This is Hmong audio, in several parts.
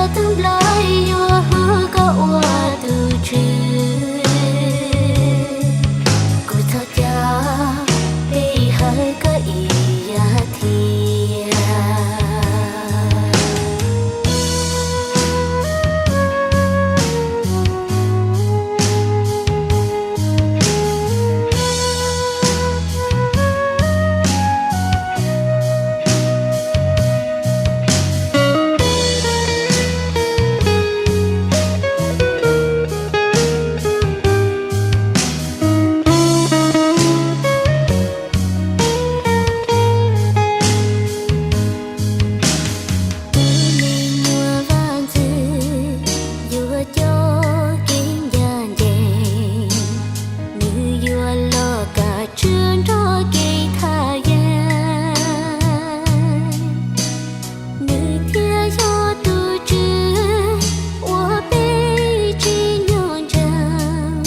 Tus nplawm yuav hu koj ua tus Tswv, kuv txhos caug peb hawm koj ib yam thiab. Tus neeg muaj vaj ntxwv yuav coj kev ncaj ncees, nws yuav los kaj siab nrog kev thaj yeeb. Nws thiaj yog tus Tswv uas peb tsim nyog ntseeg.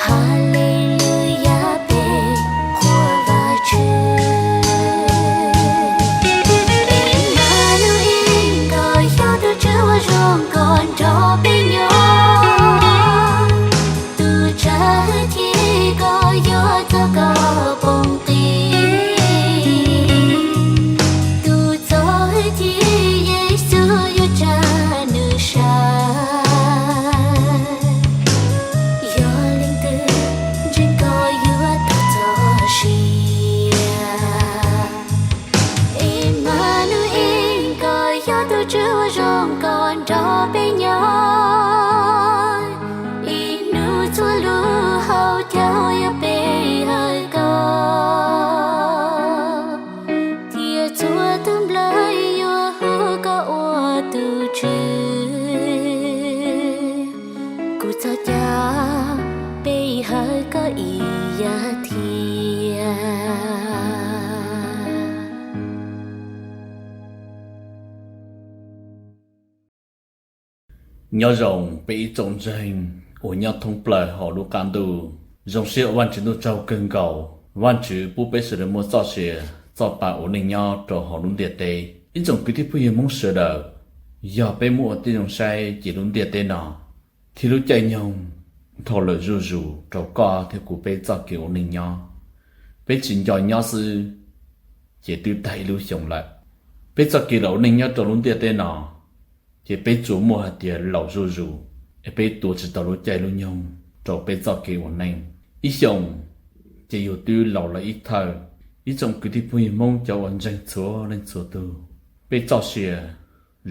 Haleluyas, peb qhuas Vajtswv. Imanuyees, koj yog tus Tswv uas zoo nkauj nrog peb nyob. Tus tsa hwj chim koj yuav txo koj poob qis. Tus txo hwj chim Yexus yuav tsa nws sawv. Yog leej twg ntseeg koj yuav tau txoj sia. Imanuyees, koj yog tus Tswv uas zoo nkauj nrog peb nyob. Ib hnub txhua lub hauv caug yuav pe hawm koj, thiab txhua tus nplawm yuav hu koj ua tus Tswv. Kuv txhos caug pe hawm koj ib yam thiab. Nyob zoo peb ib tsoom ntseeg uas nyob thoob plaws hauv lub qab ntuj. Zoo siab ua Vajtswv ntuj tsaug kawg nkaus, Vajtswv pub peb sawv daws muaj txoj sia, txoj pa ua neej nyob rau hauv lub ntiaj teb. Ib tsoom kwv tij phooj ywg Hmoob sawv daws, yog peb muab ua tib zoo saib ces lub ntiaj teb no thiab lub caij nyoog dhau lawm zuj zus rau koj thiab kuv peb txoj kev ua neej nyob. Peb tsis nco nyob xwb, ces twb tag ib lub xyoo lawm. Peb txoj kev los ua neej nyob rau lub ntiaj teb no, ces peb tsuas muaj hais tias laus zuj zus, es peb tuav tsis tau lub caij lub nyoog rau peb txoj kev ua neej. Ib xyoos ces yus twb laus lawm ib thawj. Ib tsoom kwv tij phooj ywg Hmoob cov uas ntseeg txhua leej txhua tug, peb txoj sia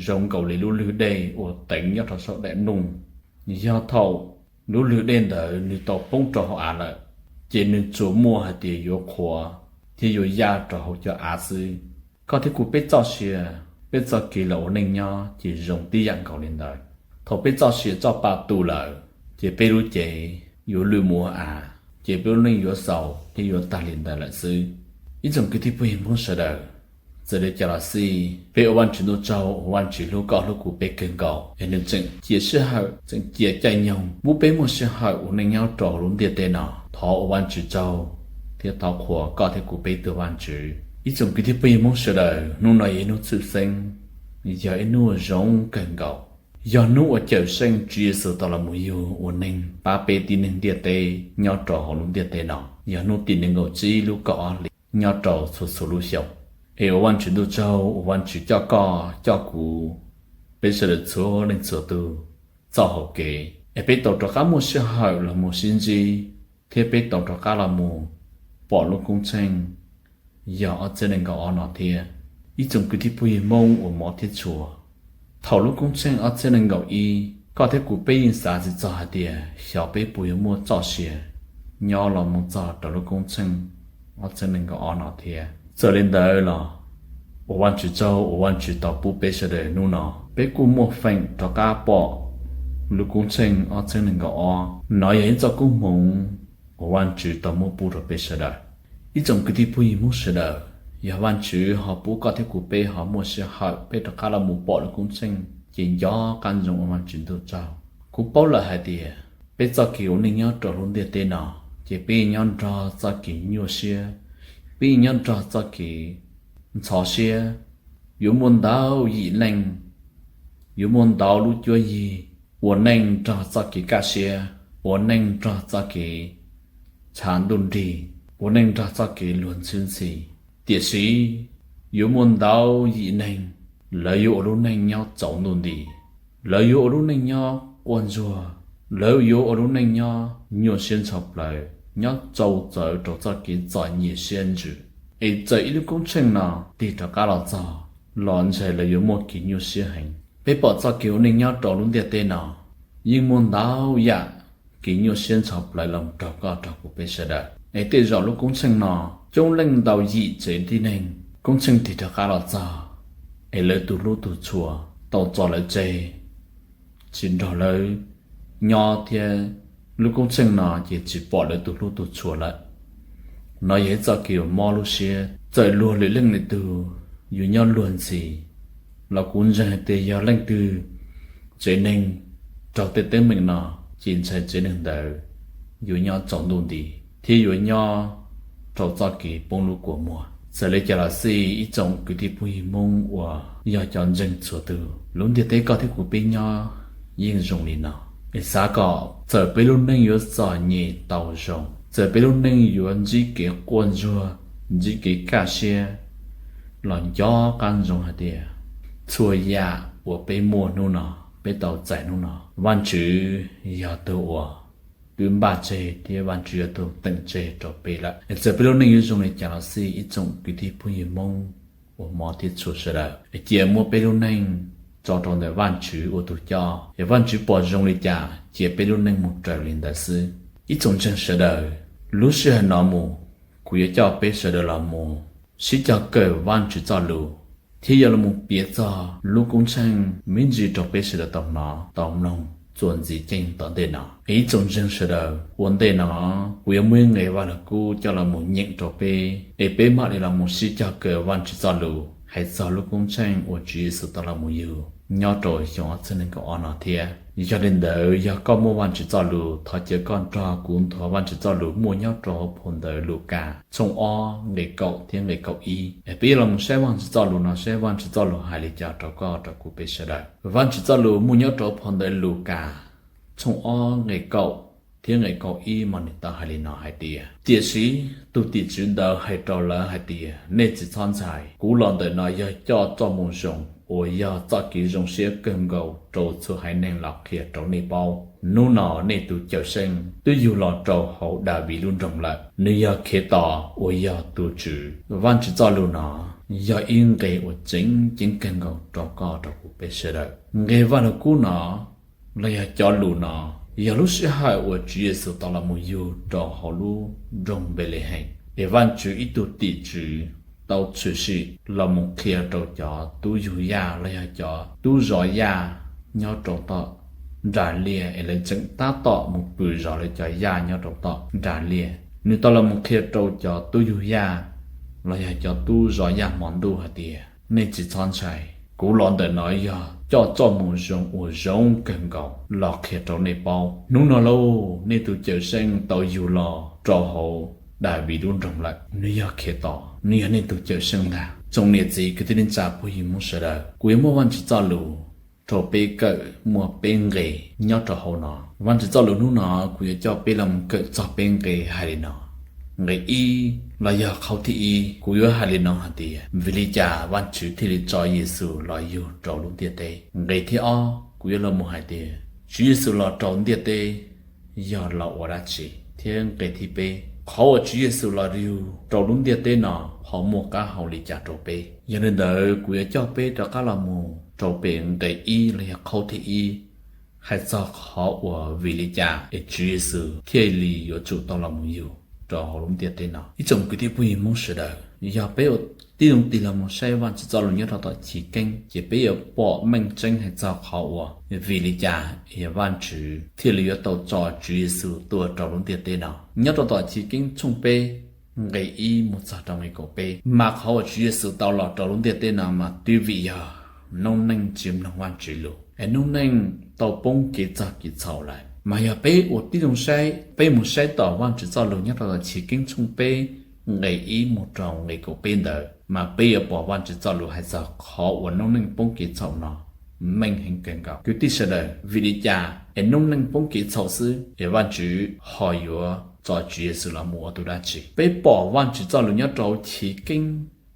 zoo nkaus li lub lwg dej uas teev nyob rau saum daim nplooj. Yog thaum lub lwg dej ntawd nws tau poob rau hauv av lawm, ces nws tsuas muaj hais tias yuav qhuav thiab yuav yaj rau hauv cov av xwb. Koj thiab kuv peb txoj sia, peb txoj kev los ua neej nyob ces zoo tib yam nkaus li ntawd. Thaum peb txoj sia txoj pa tu lawm, ces peb lub cev yuav lwj mus ua av, ces peb lub neej yuav xaus thiab yuav tag li ntawd lawm xwb. Ib tsoom kwv tij phooj ywg Hmoob sawv daws, txawm li cas los xij, peb ua Vajtswv ntuj tsaug uas Vajtswv hlub koj hlub kuv peb kawg nkaus, es nws tseem cia sij hawm, tseem cia caij nyoog pub peb muaj sij hawm ua neej nyob rau hauv lub ntiaj teb no. Thov ua Vajtswv tsaug thiab thov qhuas koj thiab kuv peb tus Vajtswv. Ib tsoom kwv tij phooj ywg Hmoob sawv daws, hnub no yog ib hnub tshwj xeeb, yog ib hnub uas zoo kawg nkaus, yog hnub uas Cawmseej Tswv Yexus tau los mus yug ua neeg pab peb tib neeg ntiaj teb nyob rau hauv lub ntiaj teb no, yog hnub tim nees nkaum tsib lub kaum ob hlis nyob rau txhua txhua lub xyoo. Es ua Vajtswv ntuj tsaug uas Vajtswv coj koj coj kuv, peb sawv daws txhua leej txhua tug txoj hau kev, es peb tau rov qab muaj sij hawm los mus sib ntsib, thiab peb tau rov qab los mus pom lub koob tsheej yog ob txhiab nees nkaum ob no thiab. Ib tsoom kwv tij phooj ywg Hmoob uas hmov thiab tshua, thaum lub koob tsheej ob txhiab nees nkaum ib, koj thiab kuv peb yeej xav tsis txog hais tias xyov peb puas yuav muaj txoj sia nyob los mus txog rau lub koob tsheej ob txhiab nees nkaum ob no thiab. Txawm li ntawd los, ua Vajtswv tsaug uas Vajtswv tau pub peb sawv daws hnub no, peb kuj muaj feem rov qab pom lub koob tsheej ob txhiab nees nkaum ob. Nov yog ib txoj koob hmoov uas Vajtswv tau muab pub rau peb sawv daws. Ib tsoom kwv tij phooj ywg Hmoob sawv daws, yog Vajtswv ho pub koj thiab kuv peb ho muaj sij hawm peb rov qab los mus pom lub koob tsheej, ces nco qab ntsoov ua Vajtswv ntuj tsaug. Kuv paub lawm hais tias peb txoj kev ua neej nyob rau lub ntiaj teb no, ces peb nyob nrog txoj kev nyuaj siab, peb nyob nrog txoj kev ntxhov siab. Yuav muaj ntau yim leej yuav muaj ntau lub cuab yig ua neej nrog txoj kev kaj siab, ua neej nrog txoj kev tshav ntuj nrig, ua neej nrog txoj kev luag ntxhwb ntxhi. Tiam sis yuav muaj ntau yim neeg, lawv yuav ua lub neej nyob tsaus ntuj nti, lawv yuav ua lub neej nyob quaj ntsuag, lawv yuav ua lub neej nyob nyuaj siab ntxhov plawv, nyob tsau txawv rau txoj kev txom nyem siab ntsws. Es txawm ib lub koob tsheej no tig rov qab los txog los ntshai lawv yuav muaj kev nyuaj siab heev. Peb pom txoj kev ua neej nyob rau lub ntiaj teb no yeej muaj ntau yam kev nyuaj siab ntxhov plawv los raug koj raug kuv peb sawv daws. Es tej zaum lub koob tsheej no coob leej ntau yim tsev tib neeg, koob tsheej tig rov qab los txog, es lawv tus hlub tus tshua tau tso lawv tseg, tsis nrog lawv nyob thiab, lub koob tsheej no ces tsis pom lawv tus hlub tus tshua lawm. No yog ib txoj kev uas mob lub siab. Txawm luag lwm leej lwm tus yuav nyob luag ntxhi los kuv ntseeg hais tias yog leej twg tsev neeg raug tej teeb meem no, ces ntshai tsev neeg ntawd yuav nyob tsaus ntuj nti thiab yuav nyob rau txoj kev poob lub kua muag. Txawm li cas los xij ib tsoom kwv tij phooj ywg Hmoob uas yog cov ntseeg txhua tus, lub ntiaj teb koj thiab kuv peb nyob yeej zoo li no. Es xav kom txawm peb lub neej yuav txom nyem tau zoo, txawm peb lub neej yuav ntsib kev quaj ntsuag, ntsib kev kaj siab, los nco qab ntsoov hais tias txhua yam uas peb muaj hnub no, peb tau txais hnub no, Vajtswv yog tus uas twb npaj tseg thiab Vajtswv yog tus teem tseg rau peb lawm. Es txawm peb lub neej yuav zoo li cas los xij ib tsoom kwv tij phooj ywg Hmoob uas hmov thiab tshua sawv daws, es cia muab peb lub neej tso rau ntawm Vajtswv ua tus coj, es Vajtswv pom zoo li cas cia peb lub neej mus raws li ntawd xwb. Ib tsoom ntseeg sawv daws, lub sij hawm no mus, kuv yuav coj peb sawv daws los mus sib cog kawm Vajtswv txoj lus, thiab yuav los mus piav txog lub koob tsheej me ntsis rau peb sawv daws tau hnov tau mloog txuas ntxiv ceev tom ntej no. Es ib tsoom ntseeg sawv daws, ua ntej no kuv yuav muab ib nqe Vaj Lug Kub coj los mus nyeem rau peb, es peb mam li los mus sib cog kawm Vajtswv txoj lus hais txog lub koob tsheej uas Tswv Yexus tau los mus yug nyob rau xyoo ob txhiab nees nkaum ob no thiab. Yog li ntawd, yog koj muaj Vajtswv txoj lus, thov caw koj nrog kuv nthuav Vajtswv txoj lus muaj nyob rau hauv phau ntawv Lukas tshooj ob nqe kaum thiab nqe kaum ib. Es peb yuav los mus saib Vajtswv txoj lus no, saib Vajtswv txoj lus hais li cas rau koj rau kuv peb sawv daws. Vajtswv txoj lus muaj nyob rau phau ntawv Lukas tshooj ob nqe kaum thiab nqe kaum ib mas nws tau hais li no hais tias, tiam sis tus tim tswv ntawd hais rau lawv hais tias, nej tsis txhob ntshai, kuv los ntawm no yog coj txoj moo zoo uas yog txoj kev zoo siab kawg nkaus rau txhua haiv neeg los qhia rau nej paub. Hnub no nej tus Cawmseej twb yug los rau hauv Daviv lub nroog lawm, nws yog Khetos uas yog tus Tswv. Vajtswv txoj lus no yog ib nqe uas tseem ceeb kawg nkaus rau koj rau kuv peb sawv daws. Nqe Vaj Lug Kub no los yog cov lus no yog lub sij hawm uas Tswv Yexus tau los mus yug rau hauv lub nroog Npelehees, es Vajtswv ib tug tim tswv tau tshwm sim los mus qhia rau cov tub yug yaj los yog cov tub zov yaj nyob rau tom nras liaj, es lawv tseem tab tom mus pw zov lawv cov yaj nyob rau tom nras liaj. Nws tau los mus qhia rau cov tub yug yaj los yog cov tub zov yaj hmo ntuj hais tias, nej tsis txhob ntshai, kuv los ntawm no yog coj txoj moo zoo uas zoo kawg nkaus los qhia rau nej paub. Hnub no lauj, nej tus Cawmseej tau yug los rau hauv Daviv lub nroog lawm, nws yog Khetos, nws yog nej tus Cawmseej ntag. Tsoom niam txiv kwv tij neej tsa phooj ywg Hmoob sawv daws, kuv yuav muab Vajtswv txoj lus rau peb kawm muaj peb nqe nyob rau hauv no. Vajtswv txoj lus hnub no kuv yuav coj peb los mus kawm txog peb nqe hais li no. Nqe ib los yog qhov thib ib, kuv yuav hais li no hais tias, vim li cas Vajtswv thiaj li tso Yexus los yug rau lub ntiaj teb? Nqe thib ob, kuv yuav los mus hais tias, Tswv Yexus los rau ntiaj teb yog los ua dab tsi? Thiab nqe thib peb, qhov uas Tswv Yexus los yug rau lub ntiaj teb no ho muaj qab hau li cas rau peb? Yog li ntawd, kuv yuav coj peb rov qab los mus rau pem nqe ib los yog qhov thib ib, hais txog qhov uas vim li cas es Tswv Yexus thiaj li yuav tsum tau los mus yug rau hauv lub ntiaj teb no. Ib tsoom kwv tij phooj ywg Hmoob sawv daws, yog peb ua tib zoo tig los mus saib Vajtswv txoj lus nyob rau tom Chiv Keeb, ces peb yuav pom meej tseeb hais txog qhov uas vim li cas es Vajtswv thiaj li yuav tau tso Tswv Yexus tuaj rau lub ntiaj teb no. Nyob rau tom Chiv Keeb tshooj peb nqe ib mus txog rau nqe kaum peb, mas qhov uas Tswv Yexus tau los rau lub ntiaj teb no mas twb vim yog noob neej tsis mloog Vajtswv lus, es noob neej tau poob kev txog kev txhaum lawm. Mas yog peb ua tib zoo saib, peb mus saib tom Vajtswv txoj lus nyob rau tom Chiv Keeb tshooj peb nqe ib mus rau nqe kaum peb ntawd, mas peb yuav pom Vajtswv txoj lus hais txog qhov uas noob neej poob kev txhaum no meej heev kawg nkaus. Kwv tij sawv daws, vim li cas es noob neej poob kev txhaum xwb es Vajtswv ho yuav tso Tswv Yexus los mus ua tus dab tsi? Peb pom Vajtswv txoj lus nyob rau Chiv Keeb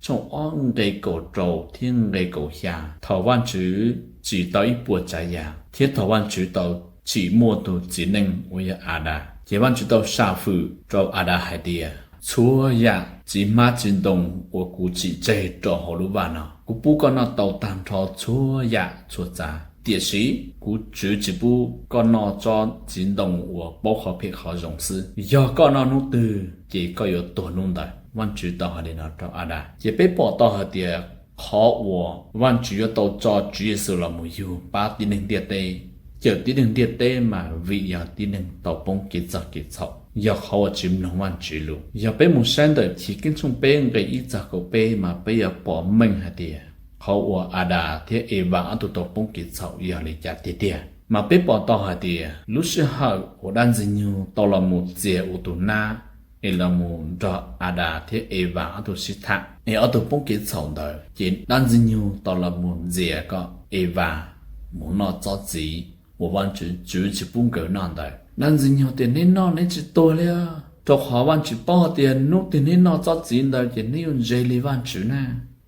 tshooj ob nqe kaum rau thiab nqe kaum xya, thaum Vajtswv tsim tau ib puas tsav yam thiab thaum Vajtswv tau tsim muaj tus txiv neej uas yog Adas, ces Vajtswv tau sam fwm rau Adas hais tias, txhua yam txiv hmab txiv ntoo uas kuv tsim tseg rau hauv lub vaj no, kuv pub koj noj tau tag nrho txhua yam txhua txav, tiam sis kuv Tswv tsis pub koj noj tsob txiv ntoo uas paub qhov phem qhov zoo xwb. Yog koj noj hnub twg ces koj yuav tuag hnub ntawd. Vajtswv tau hais li no rau Adas. Ces peb pom tau hais tias qhov uas Vajtswv yuav tau tso Tswv Yexus los mus yug pab tib neeg ntiaj teb, cawm tib neeg ntiaj teb mas vim yog tib neeg tau poob kev txog kev txhaum, yog qhov uas tsis mloog Vajtswv lus. Yog peb mus saib ntawm Chiv Keeb tshooj peb nqe ib txog kaum peb mas peb yuav pom meej hais tias qhov uas Adas thiab Evas ob tug tau poob kev txhaum yog li cas tiag tiag. Mas peb pom tau hais tias lub sij hawm uas dab Ntxwg Nyoog tau los mus txiav ua tus nab es los mus nrog Adas thiab Evas ob tug sib tham es ob tug poob kev txhaum ntawd, ces dab Ntxwg Nyoog tau los mus ntxias kom Evas mus noj tsob txiv uas Vajtswv tsis pub nkawd noj ntawd. Dab Ntxwg Nyoog tias, neb noj neb tsis tuag li, rau qhov Vajtswv paub hais tias hnub twg neb noj tsob txiv ntawd ces neb yuav ntse li Vajtswv na,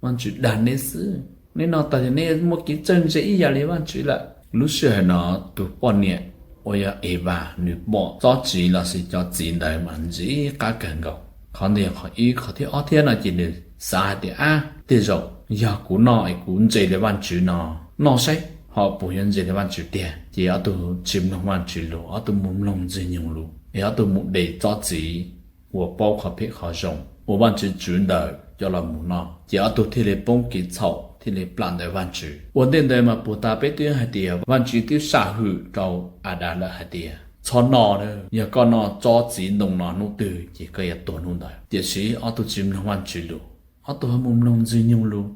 Vajtswv dag neb xwb. Neb noj tas ces neb muaj kev txawj ntse ib yam li Vajtswv lawm. Lub sij hawm no tus poj niam uas yog Evas nws pom tsob txiv los sis cov txiv ntawd mas ntxim qab kawg nkaus. Qhov ntawd yog qhov ib. Qhov thib ob thiab no ces nws xav hais tias, ab, tej zaum yog kuv noj es kuv ntse li Vajtswv no, noj saib ho puas yuav ntse li Vajtswv tiag. Ces ob tug tsis mloog Vajtswv lus, ob tug mus mloog Ntxwg Nyoog lus es ob tug mus de tsob txiv uas paub qhov phem qhov zoo uas Vajtswv tsim ntawd coj los mus noj, ces ob tug thiaj li poob kev txhaum thiaj li plam ntawm Vajtswv. Ua ntej ntawd mas puag ta peb twb hais tias Vajtswv twb sam hwm rau Adas lawm hais tias, txhob noj, yog koj noj tsob txiv ntoo no hnub twg ces koj yuav tuag hnub ntawd. Tiam sis ob tug tsis mloog Vajtswv lus, ob tug ho mus mloog Ntxwg Nyoog lus,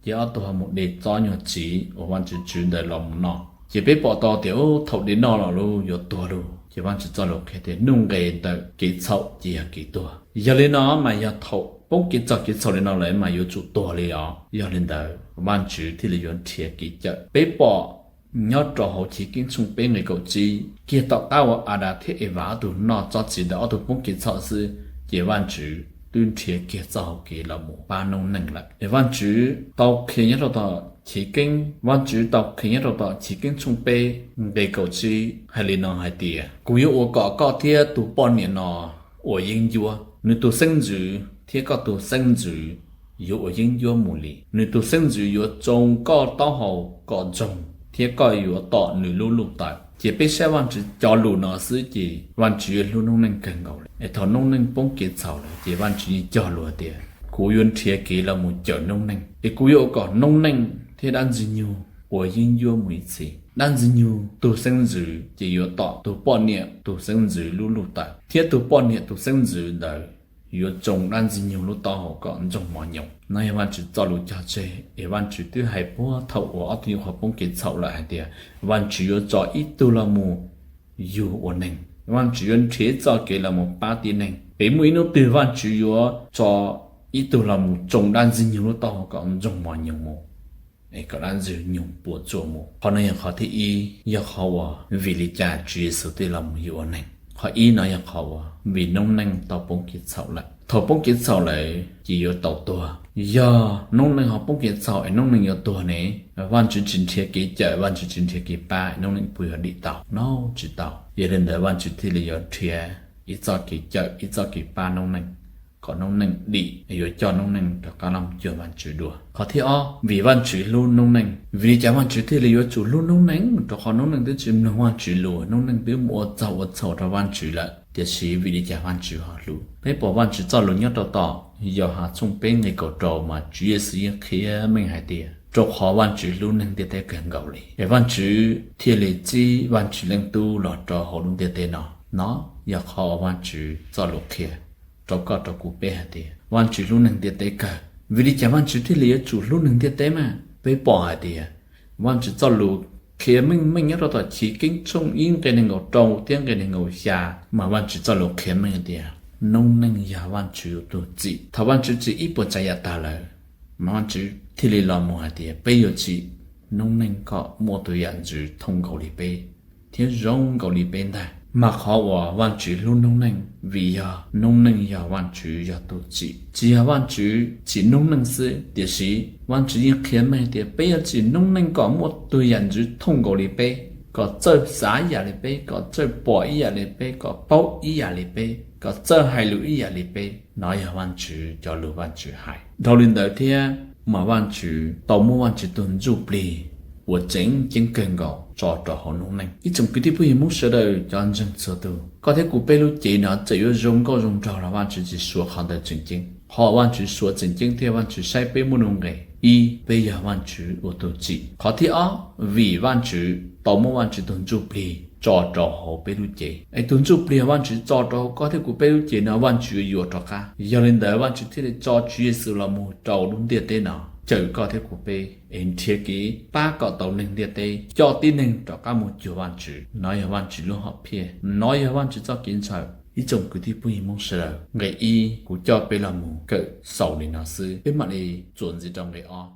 ces ob tug ho mus de tsob nyuag txiv uas Vajtswv tsim ntawd los mus noj. Ces peb pom tau tias thaum de noj los lub yuav tuag lawm. Ces Vajtswv txoj lus qhia tias nuj nqes ntawm kev txhaum ces yog kev tuag. Yog li no mas yog thaum poob kev txog kev txhaum li no lawm mas yuav tsum tuag li os. Yog li ntawd Vajtswv thiaj li yuav nrhiav kev cawm. Peb pom nyob rau hauv Chiv Keeb tshooj peb nqe kaum tsib, kiag tom qab uas Adas thiab Evas ob tug noj tsob txiv ntawd ob tug poob kev txhaum xwb, ces Vajtswv twb nrhiav kiag txoj hau kev los mus pab noob neej lawm. Es Vajtswv tau qhia nyob rau tom Chiv Keeb, Vajtswv tau qhia nyob rau tom Chiv Keeb tshooj peb nqe kaum tsib hais li no hais tias, kuv yuav ua kom koj thiab tus poj niam no ua yeeb ncuab. Nws tus xeeb ntxwv thiab koj tus xeeb ntxwv yuav ua yeeb ncuab mus li. Nws tus xeeb ntxwv yuav tsoo koj taub hau kom ntsoog thiab koj yuav tom nws lub luj taws. Ces peb saib Vajtswv cov lus no xwb ces Vajtswv yuav hlub noob neej kawg nkaus li. Es thaum noob neej poob kev txhaum lawm ces Vajtswv yeej cog lus tias, kuv yuav nrhiav kev los mus cawm noob neej, es kuv yuav ua kom noob neej thiab dab Ntxwg Nyoog ua yeeb ncuab mus ib txhis. Dab Ntxwg Nyoog tus xeeb ntxwv ces yuav tom tus poj niam tus xeeb ntxwv lub luj taws, thiab tus poj niam tus xeeb ntxwv ntawd yuav tsoo dab Ntxwg Nyoog lub taub hau kom ntsoog mos nyoos. No yog Vajtswv txoj lus cog tseg, es Vajtswv twb hais puag thaum uas ob tug nyuam qhuav poob kev txhaum lawm hais tias, Vajtswv yuav tso ib tug los mus yug ua neeg. Vajtswv yuav nrhiav txoj kev los mus pab tib neeg. Es muaj ib hnub twg Vajtswv yuav tso ib tug los mus tsoo dab Ntxwg Nyoog lub taub hau kom ntsoog mos nyoos mus, es kom dab Ntxwg Nyoog puas tsuaj mus. Qhov no yog qhov thib ib, yog qhov uas vim li cas Tswv Yexus thiaj los mus yug ua neeg. Qhov ib no yog qhov uas vim noob neej tau poob kev txhaum lawm. Thaum poob kev txhaum lawm ces yuav tau tuag. Yog noob neej ho poob kev txhaum es noob neej yuav tuag ne, Vajtswv tsis nrhiav kev cawm, Vajtswv tsis nrhiav kev pab, noob neej puas yuav dim tau? No tsis tau. Yog li ntawd Vajtswv thiaj li yuav nrhiav ib txoj kev cawm, ib txoj kev pab noob neej, kom noob neej dim, yuav coj noob neej rov qab los cuag Vajtswv dua. Qhov thib ob, vim Vajtswv hlub noob neej. Vim li cas Vajtswv thiaj li yuav tsum hlub noob neej? Rau qhov noob neej twb tsis mloog Vajtswv lus, noob neej twb mus ua txaug ua txhaum rau Vajtswv lawm, tiam sis vim li cas Vajtswv ho hlub? Peb pom Vajtswv txoj lus nyob rau tom Yauhas tshooj peb nqe kaum rau mas Tswv Yexus yeej qhia meej hais tias, rau qhov Vajtswv hlub neeg ntiaj teb kawg nkaus li, es Vajtswv thiaj li txib Vajtswv Leej Tub los rau hauv lub ntiaj teb no. No yog qhov uas Vajtswv txoj lus qhia rau koj rau kuv peb hais tias Vajtswv hlub neeg ntiaj teb kawg. Vim li cas Vajtswv thiaj li yuav tsum hlub neeg ntiaj teb mas? Peb pom hais tias Vajtswv txoj lus qhia meej meej nyob rau tom Chiv Keeb tshooj ib nqe nees nkaum rau thiab nqe nees nkaum xya, mas Vajtswv txoj lus qhia meej tias noob neej yog Vajtswv tus txim. Thaum Vajtswv tsim ib puas tsav yam tag lawm, mas Vajtswv thiaj li los mus hais tias peb yuav tsim noob neej kom muaj tus yam ntxwv thooj nkaus li peb thiab zoo nkaus li peb ntag. Mas qhov uas Vajtswv hlub noob neej vim yog noob neej yog Vajtswv yog tus tsim, tsis yog Vajtswv tsim noob neej xwb, tiam sis Vajtswv yeej qhia meej tias peb yuav tsim noob neej kom muaj tus yam ntxwv thooj nkaus li peb, kom txawj xav ib yam li peb, kom txawj pom ib yam li peb, kom paub ib yam li peb, kom txawj hais lus ib yam li peb. Nov yog Vajtswv cov lus Vajtswv hais. Dhau li ntawd thiab, mas Vajtswv tau muab Vajtswv tus ntsuj plig uas tseem ceeb kawg nkaus tso rau hauv noob neej. Ib tsoom kwv tij phooj ywg Hmoob sawv daws cov ntseeg txhua tus, koj thiab kuv peb lub cev no txawm yuav zoo nkauj zoo nraug los Vajtswv tsis suav qhov ntawd tseem ceeb. Qhov Vajtswv suav tseem ceeb thiab Vajtswv saib peb muaj nuj nqis, ib, peb yog Vajtswv ua tus tsim. Qhov thib ob, vim Vajtswv tau muab Vajtswv tus ntsuj plig tso rau hauv peb lub cev, es tus ntsuj plig Vajtswv tso rau hauv koj thiab kuv peb lub cev no Vajtswv yuav yuav rov qab. Yog li ntawd Vajtswv thiaj li tso Tswv Yexus los mus rau lub ntiaj teb no, cawm koj thiab kuv peb, es nrhiav kev pab kom tau neeg ntiaj teb coj tib neeg rov qab mus cuag Vajtswv. Nov yog Vajtswv lub hom phiaj, nov yog Vajtswv txoj kev ntshaw. Ib tsoom kwv tij phooj ywg Hmoob sawv daws, nqe ib kuv coj peb los mus kawm xaus li no xwb, peb mam li txuas ntxiv rau nqe ob.